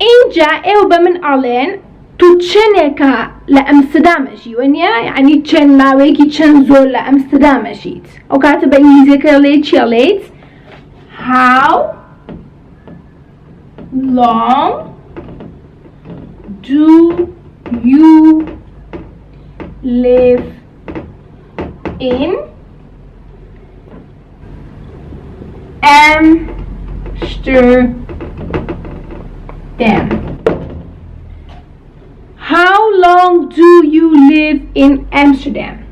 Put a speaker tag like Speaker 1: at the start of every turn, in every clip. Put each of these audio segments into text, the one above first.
Speaker 1: ئینجا ئێوە بە من ئەڵێن تو چەنێکە لە ئەمستردام ئەژی وەنیە یعنی چەند ماوەیەکی چەند زۆر لە ئەمستردام ئەژیت ئەو کاتە بە ئینگلیزیەکە ئەڵێ چی ئەڵێیت how long do you live in Amsterdam. How long do you live in Amsterdam?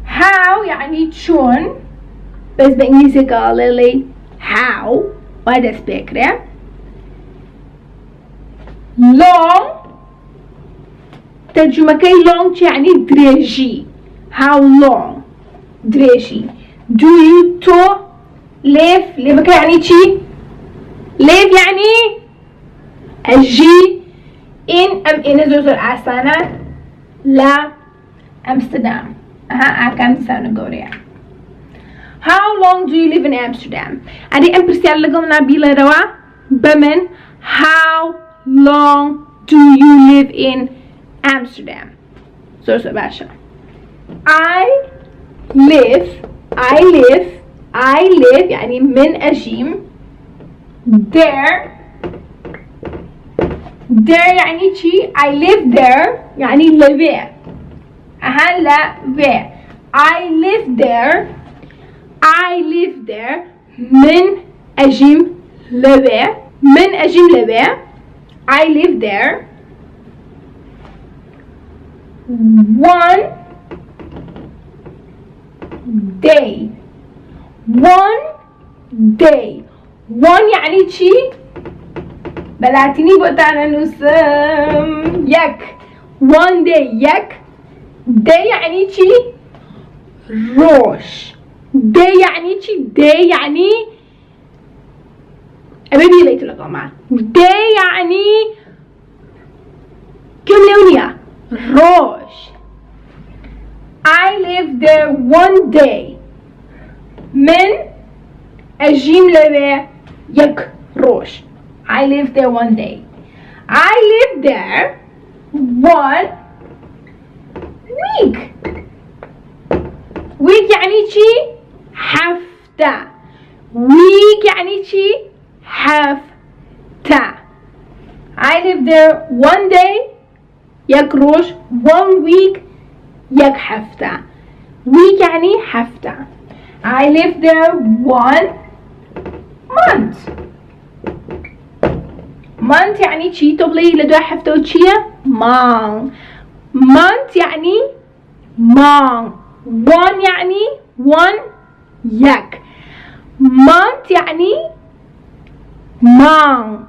Speaker 1: How یعنی چۆن بەس بە ئینگلیزیەکە ئەڵێ how وای دەست پێکرێ long تەرجومەکەی long چی یعنی درێژی how long درێژی do you تۆ live live ەکە یعنی چی live یعنی ئەژی in ئەم in ە زۆر زۆر ئاسانە لە ئەمستردام ئەها ئاکام دیسانە گەورەیە How long do you live in Amsterdam? ئەدی ئەم پرسیار لەگەڵ نا بیڵێرەوە بە من How long do you live in Amsterdam? زۆر زۆر باشە I live I live I live یعنی من ئەژیم there there یعنی چی I live there یعنی لەوێ ئەها لەوێ I live there I live there من ئەژیم لەوێ من ئەژیم لەوێ I live there one day one day one یعنی چی؟ بە لاتینی بۆتان ئەنووسم یەک one day یەک day یعنی چی؟ ڕۆژ day یعنی چی؟ day یعنی ئەبێ بیڵێیت لەگەڵمان day یعنی گوێم لێو نییە ڕۆژ I live there one day من ئەژیم لەوێ یەک ڕۆژ I live there one day I live there one week week یعنی چی؟ هەفتە week یعنی چی؟ هەفتە I live there one day یەک ڕۆژ one week یەک هەفتە week یعنی هەفتە I live there one month month یعنی چی تۆ بڵێی لە دوای هەفتەوە چییە مانگ month یعنی مانگ one یعنی one یەک month یعنی مانگ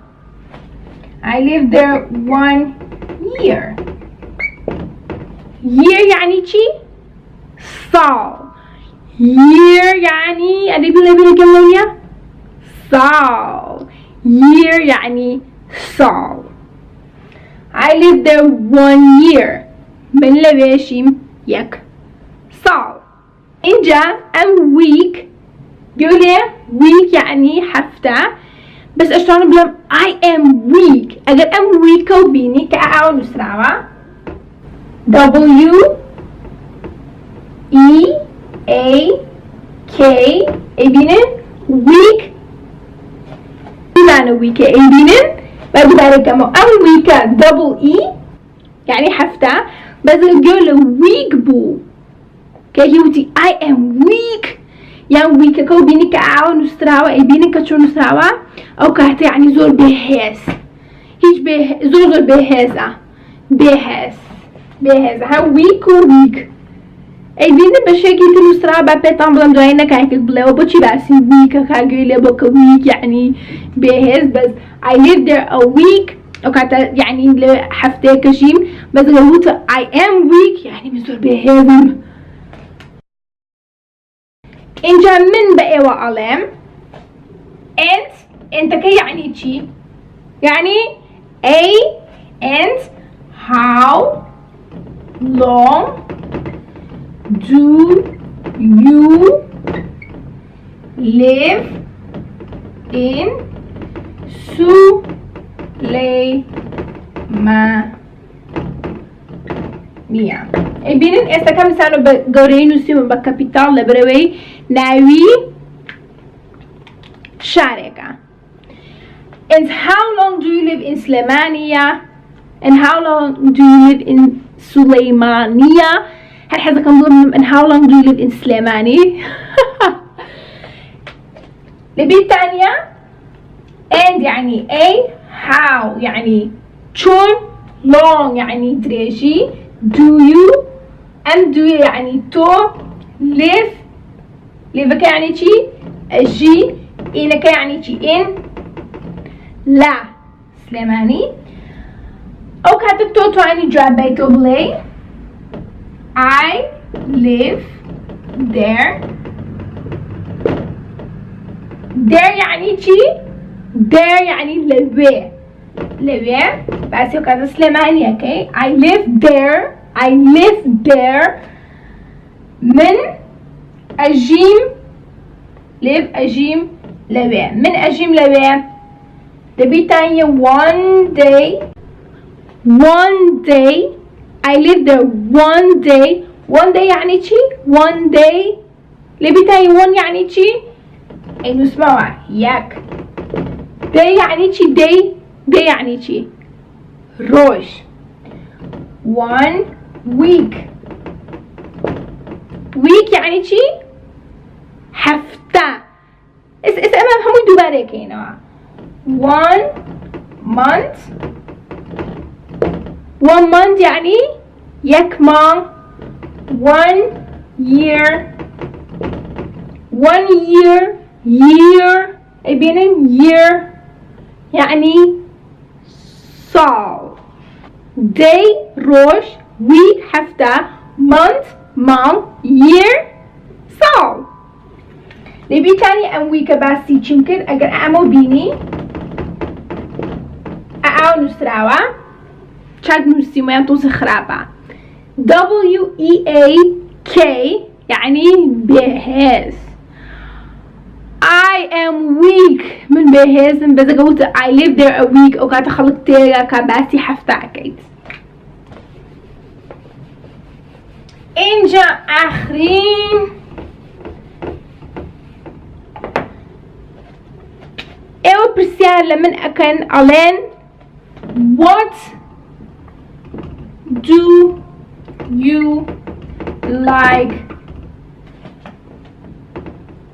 Speaker 1: I live there one year year یعنی چی ساڵ year یعنی ئەدەی بڵێ بڵێ گەڵەویە ساڵ year یعنی ساڵ I live there one year من لەوێشیم یەک ساڵ ئینجا ئەم week گوێ week یعنی هەفتە بەس ئەشتوانم بڵێم I am weak ئەگەر ئەم weak ە و بینی کە ئاوە نووسراوە W E A K ئەیبینن weak بزانە weak ە ئەیبینن با دووبارە کەمەوە ئەم weak ە double E یعنی هەفتە بەس گوێ لە weak بوو کە یەکی وتی I am weak یان weak ەکە و بینی کە ئاوە نووسراوە ئەیبینن کە چۆن نووسراوە ئەو کاتە یعنی زۆر بێهێز هیچ بێ زۆر زۆر بێهێزە بێهێز بێهێزە هە weak و week ئەیبینن بە شێکی تر نووسراوە با پێتان بڵێم دوایی نەکایکێک بڵێەوە بۆچی باسی weak ەکە گوێی لێ بۆ کە weak یعنی بێهێز بەس I live there a week ئەو کاتە یعنی لە هەفتەیەکە ژیم بەس گەر وتە I am weak یعنی من زۆر بێهێزم ئینجا من بە ئێوە ئەڵێم and and ەکە یعنی چی یعنی A and how long do you live in Sudan? سلێمانیە. ئەیبینن ئێستا کەم سانۆ بە گەورەی نووسیمە بە capital لەبەرەوەی ناوی شارێکە. And how long do you live in Slemania? And how long do you live in Suleimania? هەر حەزەکەم بڵێم and how long do you live in Slemani? لەبیرتانە and يعني a how يعني چۆن long يعني درێژی do you ئەم do you يعني تۆ live live ەکە يعني چی ئەژی in ەکە يعني چی in لە سلێمانی. ئەو کاتە تۆ توانی جواب بەیتەوە بڵێ I live there. There يعني چی؟ There يعني لەوێ. لەوێ باسی ئەو کاتە سلێمانیەکەی I live there. I live there. من ئەژیم live ئەژیم لەوێ. من ئەژیم لەوێ. دەبیتانیە one day. One day. I live there one day. One day يعني چی؟ One day. لەبیتانی one يعني چی؟ ئەی نووسمەوە یەک. Day يعني چی؟ Day. Day يعني چی؟ ڕۆژ. One week. Week يعني چی؟ هەفتە. ئێستا ئەمە هەمووی دووبارەکەینەوە. One month. One month يعني یەک مانگ. One year. One year. Year. ئەیبینن year يعني ساڵ. Day ڕۆژ. Week هەفتە. Month مانگ. Year ساڵ. لەبیرتانی ئەم week ە باسی چیم کرد؟ ئەگەر ئەمە بینی ئاو نووسراوە چاک نووسیمەیان تۆزە خراپە. W E A K يعني بێهێز. I am weak من بێهێزم بەس ئەگەر وتت I live there a week ئەو کاتە خەڵک تێگا کە باسی هەفتە ئەکەیت. ئینجا ئاخرین ئێوە پرسیار لە من ئەکەن ئەڵێن What do you like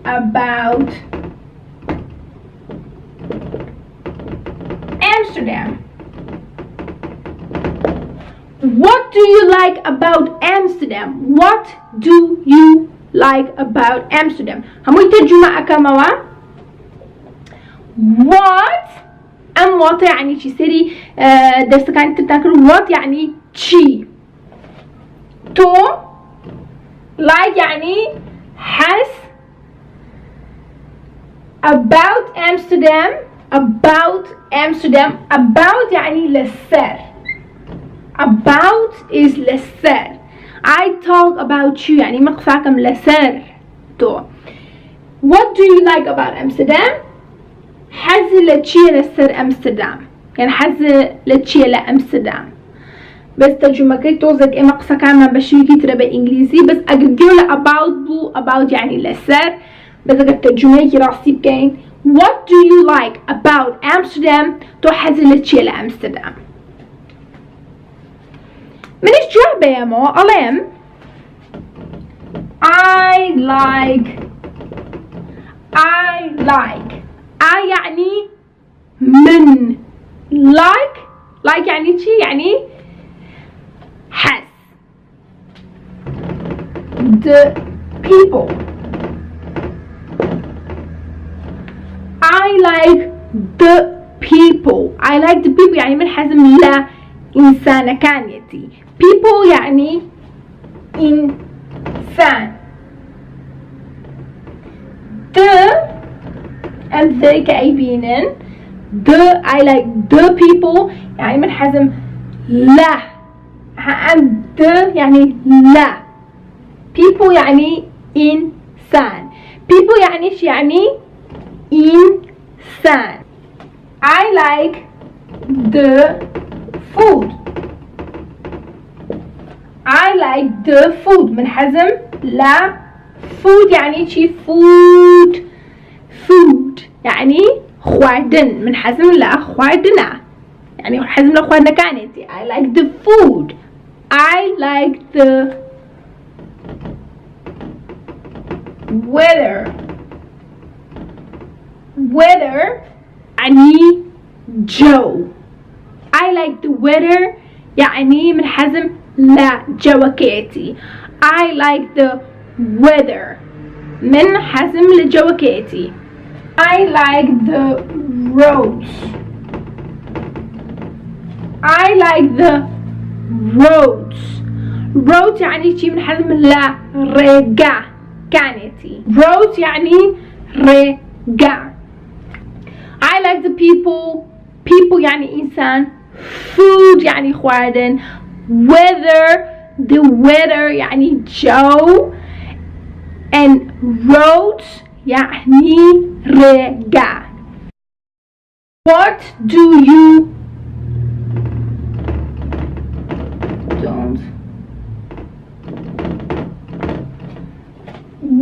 Speaker 1: about Amsterdam? What do you like about Amsterdam? What do you like about Amsterdam? هەمووی تەرجومە ئەکەمەوە. What ئەم what يعني چی؟ سەری دەستەکانی ترتان کرد. What يعني چی؟ تۆ like يعني حەز about Amsterdam. About Amsterdam. About يعني لەسەر. About is لەسەر. I talk about you يعني من قساکەم لەسەر تۆ. What do you like about Amsterdam? حەز لە چییە لەسەر ئەمستردام؟ یان حەز لە چییە لە ئەمستردام؟ بەس تەرجومەکەی تۆزێک ئێمە قسەکانمان بە شێوەیەکی ترە بە ئینگلیزی، بەس ئەگەر گوێ لە about بوو about يعني لەسەر، بەس ئەگەر تەرجومەیەکی ڕاستی بکەین What do you like about Amsterdam? تۆ حەز لە چییە لە ئەمستردام؟ منیش جواب بەیەمەوە ئەڵێم I like. I like. I يعني من. Like. Like يعني چی؟ يعني حەز. The people. I like the people. I like the people يعني من حەزم لە ئینسانەکانیەتی. People يعني إنسان. The ئەم the کە ئەیبینن the I like the people يعني من حەزم لە. ئەم the يعني لە. People يعني إنسان. People يعني إيش؟ يعني إنسان. I like the food. I like the food. من حەزم لە food یعنی چی؟ Food، food یعنی خواردن. من حەزم لە خواردنە، یعنی حەزم لە خواردنەکانێتی. I like the food. I like the weather. Weather یعنی جو. I like the weather یعنی من حەزم لە جەوەکەیەتی. I like the weather. من حەزم لە جەوەکەیەتی. I like the roads. I like the roads. Roads یعنی چی؟ من حەزم لە ڕێگا کانێتی. Roads یعنی ڕێگا. I like the people. People یعنی ئینسان. Food یعنی خواردن. Weather، the weather یعنی جو. And roads یعنی ڕێگا. What do you don't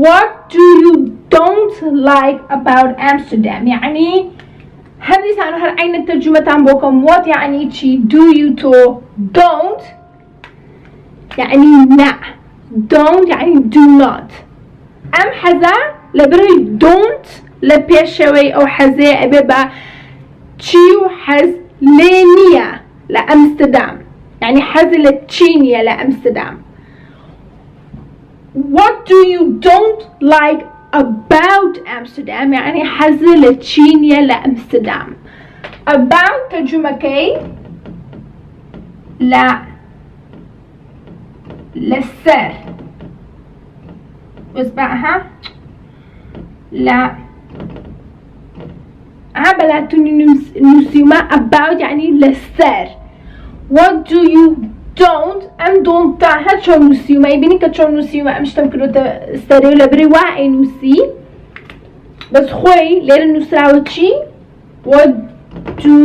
Speaker 1: What do you don't like about Amsterdam؟ یعنی هەندی هەر عینە تەرجومەتان بۆکەم. What یعنی چی؟ Do you to don't یعنی نا. Don't یعنی do not. ئەم حەزە لەبەرەوەی don't لە پێشەوەی ئەو حەزەیە ئەبێ بە چی و حەز لێ نییە لە ئەمستردام، یعنی حەز لە چی نییە لە ئەمستردام. What do you don't like about Amsterdam؟ یعنی حەز لە چی نییە لە ئەمستردام. About تەرجومەکەی لە لەسەر وەسبەها لا بەلاتونی نووسیومە. About یعنی لەسەر. What do you don't ئەم don't تا هەر چۆن نووسیومە ئەیبینی کە چۆن نووسیومە ئەم شتم کردوتە سەرێ و لەبەری وا ئەینووسی، بەس خۆی لێرە نووسراوە چی؟ What do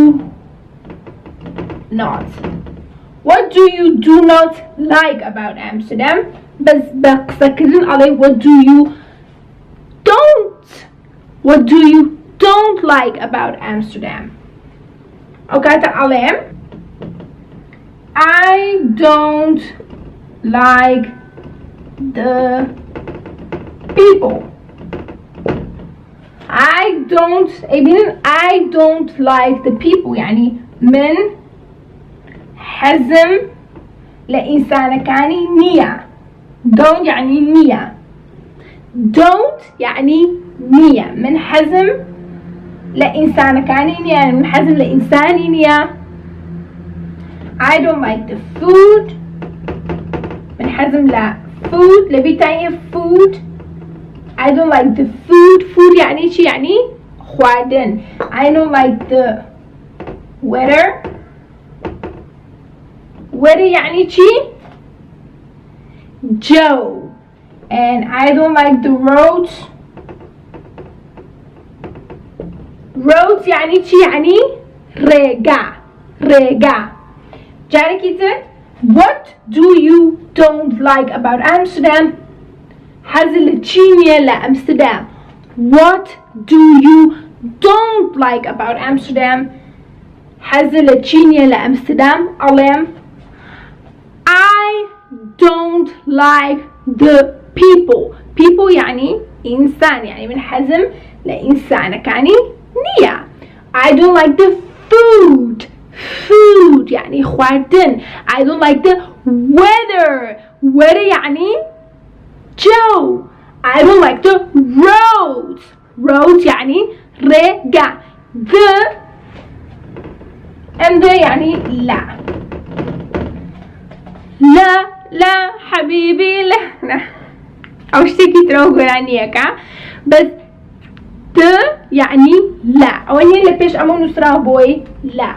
Speaker 1: not. What do you do not like about Amsterdam؟ بەس بە قسەکردن ئەڵێ what do you don't what do you don't like about Amsterdam؟ ئەو کاتە ئەڵێم I don't like the people. I don't ئەیبینن I don't like the people یعنی من حەزم لە ئینسانەکانی نییە. Don't یعنی نییە. Don't یعنی نییە. من حەزم لە ئینسانەکانی نییە، من حەزم لە ئینسانی نییە. I don't like the food. من حەزم لە food لە بیتانیە food. I don't like the food. Food یعنی چی؟ یعنی خواردن. I don't like the weather. Weather یعنی چی؟ جو. And I don't like the roads. Roads یعنی چی؟ یعنی ڕێگا. ڕێگا. جارێکی تر What do you don't like about Amsterdam؟ حەز لە چی نییە لە ئەمستردام؟ What do you don't like about Amsterdam؟ حەز لە چی نییە لە ئەمستردام؟ ئەڵێم I don't like the people. People یعنی ئینسان، یعنی من حەزم لە ئینسانەکانی نییە. I don't like the food. Food یعنی خواردن. I don't like the weather. Weather یعنی جو. I don't like the roads. Roads یعنی ڕێگا. The and the یعنی لا. لا لا حبيبي لا. ئەو شتێکی ترەوە گۆرانیەکە، بەس the یعنی لا. ئەوە نییە لە پێش ئەمە نووسراوە بۆی لا.